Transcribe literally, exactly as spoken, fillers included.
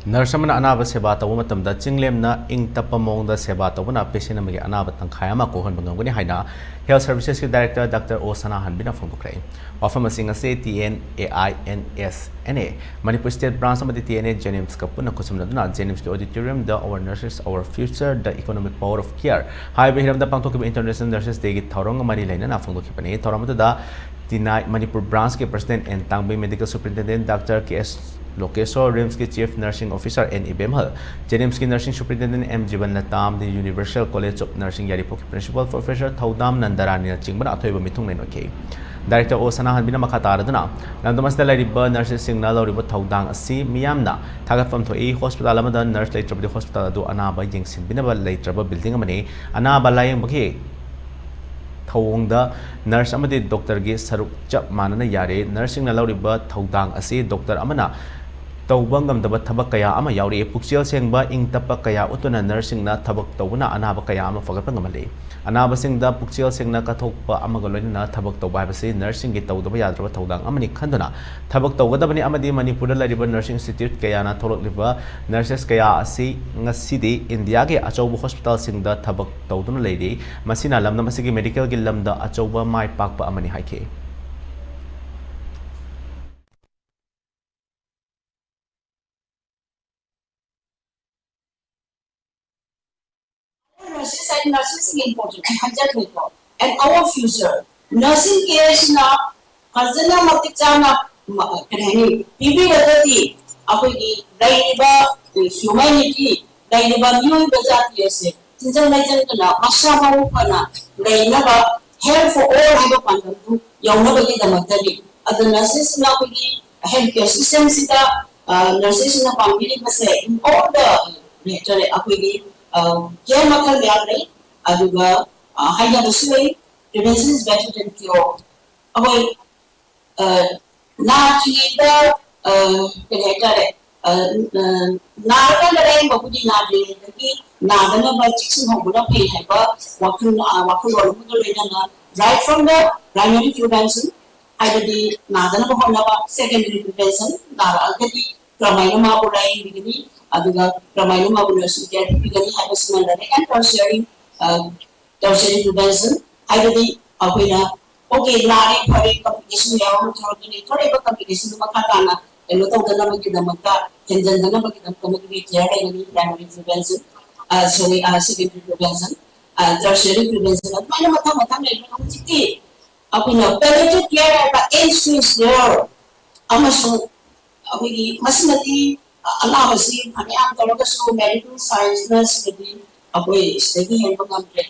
Nurse ꯑꯃꯅ ꯑꯅꯥꯕ ꯁꯦꯕꯥ ꯇꯧꯕ ꯃꯇꯝꯗ ꯆꯤꯡꯂꯦꯝꯅ ꯏꯪ ꯇꯞꯄ ꯃꯑꯣꯡꯗ ꯁꯦꯕꯥ ꯇꯧꯕꯅ patient ꯑꯃꯒꯤ ꯑꯅꯥꯕ ꯇꯪꯈꯥꯏ ꯑꯃ ꯀꯣꯛꯍꯟꯕ ꯉꯝꯒꯅꯤ ꯍꯥꯏꯅ Health Servicesꯀꯤ Director Doctor O ꯁꯅꯥꯍꯟꯕꯤꯅ ꯐꯣꯡꯗꯣꯛꯈ꯭ꯔꯦ꯫ ꯋꯥꯐꯝ ꯑꯁꯤ ꯉꯁꯤ T N A I N S N A, Manipur State Branch ꯑꯃꯗꯤ T N A JNIMSꯀ ꯄꯨꯟꯅ ꯈꯨꯠꯁꯝꯅꯗꯨꯅ JNIMSꯀꯤ auditoriumꯗ Our Nurses, Our Future, The Economic Power of Care ꯍꯥꯏꯕ ꯍꯤꯔꯝꯗ ꯄꯥꯡꯊꯣꯛꯈꯤꯕ International Nurses Dayꯒꯤ ꯊꯧꯔꯝꯒ ꯃꯔꯤ ꯂꯩꯅꯅ ꯐꯣꯡꯗꯣꯛꯈꯤꯕꯅꯤ꯫ ꯊꯧꯔꯝ ꯑꯗꯨꯗ T N A I Manipur Branchꯀꯤ President N ꯇꯥꯡꯕꯤ, Medical Superintendent Doctor K S ꯂꯣꯀꯦꯁꯣꯔ, RIMSꯀꯤ Chief Nursing Officer N ꯏꯕꯦꯝꯍꯜ, JNIMSꯀꯤ Nursing Superintendent M ꯖꯤꯕꯟ ꯂꯇꯥ ꯑꯃꯗꯤ Universal College of Nursing ꯌꯥꯏꯔꯤꯄꯣꯛꯀꯤ Principal Professor ꯊꯧꯗꯥꯝ ꯅꯟꯗꯔꯥꯅꯤꯅꯆꯤꯡꯕꯅ ꯑꯊꯣꯏꯕ ꯃꯤꯊꯨꯡꯂꯦꯟ ꯑꯣꯏꯈꯤ꯫ Director O ꯁꯅꯥꯍꯟꯕꯤꯅ ꯃꯈꯥ ꯇꯥꯔꯗꯨꯅ, ꯂꯝꯗꯝ ꯑꯁꯤꯗ ꯂꯩꯔꯤꯕ nurses ꯁꯤꯡꯅ ꯂꯧꯔꯤꯕ ꯊꯧꯗꯥꯡ ꯑꯁꯤ ꯃꯤꯌꯥꯝꯅ ꯊꯥꯒꯠꯐꯝ ꯊꯣꯛꯏ꯫ Hospital ꯑꯃꯗ nurse ꯂꯩꯇ꯭ꯔꯕꯗꯤ hospital ꯑꯗꯨ ꯑꯅꯥꯕ ꯌꯦꯡꯁꯤꯟꯕꯤꯅꯕ ꯂꯩꯇ꯭ꯔꯕ building ꯑꯃꯅꯤ꯫ ꯑꯅꯥꯕ ꯂꯥꯌꯦꯡꯕꯒꯤ ꯊꯧꯑꯣꯡꯗ nurse ꯑꯃꯗꯤ doctorꯒꯤ ꯁꯔꯨꯛ ꯆꯞ ꯃꯥꯟꯅꯅ ꯌꯥꯔꯤ꯫ Nurseꯁꯤꯡꯅ ꯂꯧꯔꯤꯕ ꯊꯧꯗꯥꯡ ꯑꯁꯤ doctor ꯑꯃꯅ ꯇꯧꯕ ꯉꯝꯗꯕ ꯊꯕꯛ ꯀꯌꯥ ꯑꯃ ꯌꯥꯎꯔꯤ꯫ ꯄꯨꯛꯆꯦꯜ ꯁꯦꯡꯕ, ꯏꯪ ꯇꯞꯄ ꯀꯌꯥ ꯎꯠꯇꯨꯅ nurseꯁꯤꯡꯅ ꯊꯕꯛ ꯇꯧꯕꯅ ꯑꯅꯥꯕ ꯀꯌꯥ ꯑꯃ ꯐꯒꯠꯄ ꯉꯝꯍꯜꯂꯤ꯫ ꯑꯅꯥꯕꯁꯤꯡꯗ ꯄꯨꯛꯆꯦꯜ ꯁꯦꯡꯅ ꯀꯠꯊꯣꯛꯄ ꯑꯃꯒ ꯂꯣꯏꯅꯅ ꯊꯕꯛ ꯇꯧꯕ ꯍꯥꯏꯕꯁꯤ nurseꯁꯤꯡꯒꯤ ꯇꯧꯗꯕ ꯌꯥꯗ꯭ꯔꯕ ꯊꯧꯗꯥꯡ ꯑꯃꯅꯤ ꯈꯟꯗꯨꯅ ꯊꯕꯛ ꯇꯧꯒꯗꯕꯅꯤ ꯑꯃꯗꯤ ꯃꯅꯤꯄꯨꯔꯗ ꯂꯩꯔꯤꯕ nursing institute ꯀꯌꯥꯅ ꯊꯣꯛꯂꯛꯂꯤꯕ nurses ꯀꯌꯥ ꯑꯁꯤ ꯉꯁꯤꯗꯤ ꯏꯟꯗꯤꯌꯥꯒꯤ ꯑꯆꯧꯕ hospitalꯁꯤꯡꯗ ꯊꯕꯛ ꯇꯧꯗꯨꯅ ꯂꯩꯔꯤ꯫ ꯃꯁꯤꯅ ꯂꯝꯗꯝ ꯑꯁꯤꯒꯤ medicalꯒꯤ ꯂꯝꯗ ꯑꯆꯧꯕ ꯃꯥꯏ ꯄꯥꯛꯄ ꯑꯃꯅꯤ ꯍꯥꯏꯈꯤ꯫ Nurses and nursing importance ꯍꯥꯏꯖꯈ꯭ꯔꯦꯀꯣ꯫ And our future, nursing careꯁꯤꯅ ꯐꯖꯅ ꯃꯇꯤꯛ ꯆꯥꯅ ꯃ-, ꯀꯔꯤ ꯍꯥꯏꯅꯤ, ꯄꯤꯕꯤꯔꯒꯗꯤ ꯑꯩꯈꯣꯏꯒꯤ ꯂꯩꯔꯤꯕ humanity, ꯂꯩꯔꯤꯕ ꯃꯤꯑꯣꯏꯕ ꯖꯥꯇꯤ ꯑꯁꯦ ꯆꯤꯟꯖꯪ ꯂꯩꯖꯪꯗꯅ ꯃꯁꯥ ꯃꯎ ꯐꯅ ꯂꯩꯅꯕ, health for all ꯍꯥꯏꯕ ꯄꯥꯟꯗꯝꯗꯨ ꯌꯧꯅꯕꯒꯤꯗꯃꯛꯇꯅꯤ꯫ ꯑꯗꯨꯅ ꯁꯤꯁꯤꯅ ꯑꯩꯈꯣꯏꯒꯤ health care systemꯁꯤꯗ, ꯑ, nursesꯁꯤꯡꯅ ꯄꯥꯡꯕꯤꯔꯤꯕꯁꯦ in all the, ꯀꯔꯤ ꯍꯥꯏꯇꯥꯔꯦ, ꯑꯩꯈꯣꯏꯒꯤ, ꯑ, care ꯃꯈꯜ ꯃꯌꯥꯝ ꯂꯩ꯫ ꯑꯗꯨꯒ, ꯑ, ꯍꯥꯏꯅꯕꯁꯨ ꯂꯩ, "Prevention is better than cure"꯫ ꯑꯩꯈꯣꯏ, ꯑ, ꯅꯥꯗ꯭ꯔꯤꯉꯩꯗ, ꯑ, ꯀꯔꯤ ꯍꯥꯏꯇꯥꯔꯦ, ꯑ, ꯑ, ꯅꯥꯔꯀꯥꯟꯗ ꯂꯥꯌꯦꯡꯕꯕꯨꯗꯤ ꯅꯥꯗ꯭ꯔꯤꯉꯩꯗꯒꯤ ꯅꯥꯗꯅꯕ ꯆꯦꯛꯁꯤꯟꯍꯧꯕꯅ ꯐꯩ ꯍꯥꯏꯕ ꯋꯥꯈꯜ, ꯑ, ꯋꯥꯈꯜꯂꯣꯟ ꯑꯃꯒ ꯂꯣꯏꯅꯅ right from the primary prevention, ꯍꯥꯏꯕꯗꯤ ꯅꯥꯗꯅꯕ ꯍꯣꯠꯅꯕ, secondary prevention, ꯅꯥꯔꯛꯑꯒꯗꯤ ꯀꯔꯝꯍꯥꯏꯅ ꯃꯥꯕꯨ ꯂꯥꯌꯦꯡꯕꯤꯒꯅꯤ, ꯑꯗꯨꯒ ꯀꯔꯝꯍꯥꯏꯅ ꯃꯥꯕꯨ nursing care ꯄꯤꯒꯅꯤ ꯍꯥꯏꯕꯁꯤꯃ ꯂꯩꯔꯦ꯫ And tertiary, tertiary prevention ꯍꯥꯏꯕꯗꯤ ꯑꯩꯈꯣꯏꯅ okay, ꯅꯥꯔꯦ, ꯐꯔꯦ, complication ꯌꯥꯎꯔꯝꯗ꯭ꯔꯕꯅꯤ, ꯊꯣꯛꯂꯛꯏꯕ complication ꯗꯨ ꯃꯈꯥ ꯇꯥꯅ ꯀꯩꯅꯣ ꯇꯧꯗꯅꯕꯒꯤꯗꯃꯛꯇ, ꯍꯦꯟꯖꯟꯗꯅꯕꯒꯤꯗꯃꯛꯇ ꯃꯗꯨꯒꯤ care ꯂꯩꯒꯅꯤ, primary prevention, sorry, secondary prevention, tertiary prevention, ꯑꯗꯨꯃꯥꯏꯅ ꯃꯊꯪ ꯃꯊꯪ ꯂꯩꯕꯅ ꯍꯧꯖꯤꯛꯇꯤ ꯑꯩꯈꯣꯏꯅ palliative care ꯍꯥꯏꯕ end stage care ꯑꯃꯁꯨ ꯑꯩꯈꯣꯏꯒꯤ ꯃꯁꯤꯃꯗꯤ ꯑꯅꯥꯕꯁꯤ ꯐꯅꯌꯥꯝ ꯇꯧꯔꯒꯁꯨ medical science ꯅ ꯁꯤꯗꯗꯤ ꯑꯩꯈꯣꯏ ꯁꯤꯗꯒꯤ ꯍꯦꯟꯕ ꯉꯝꯗ꯭ꯔꯦ꯫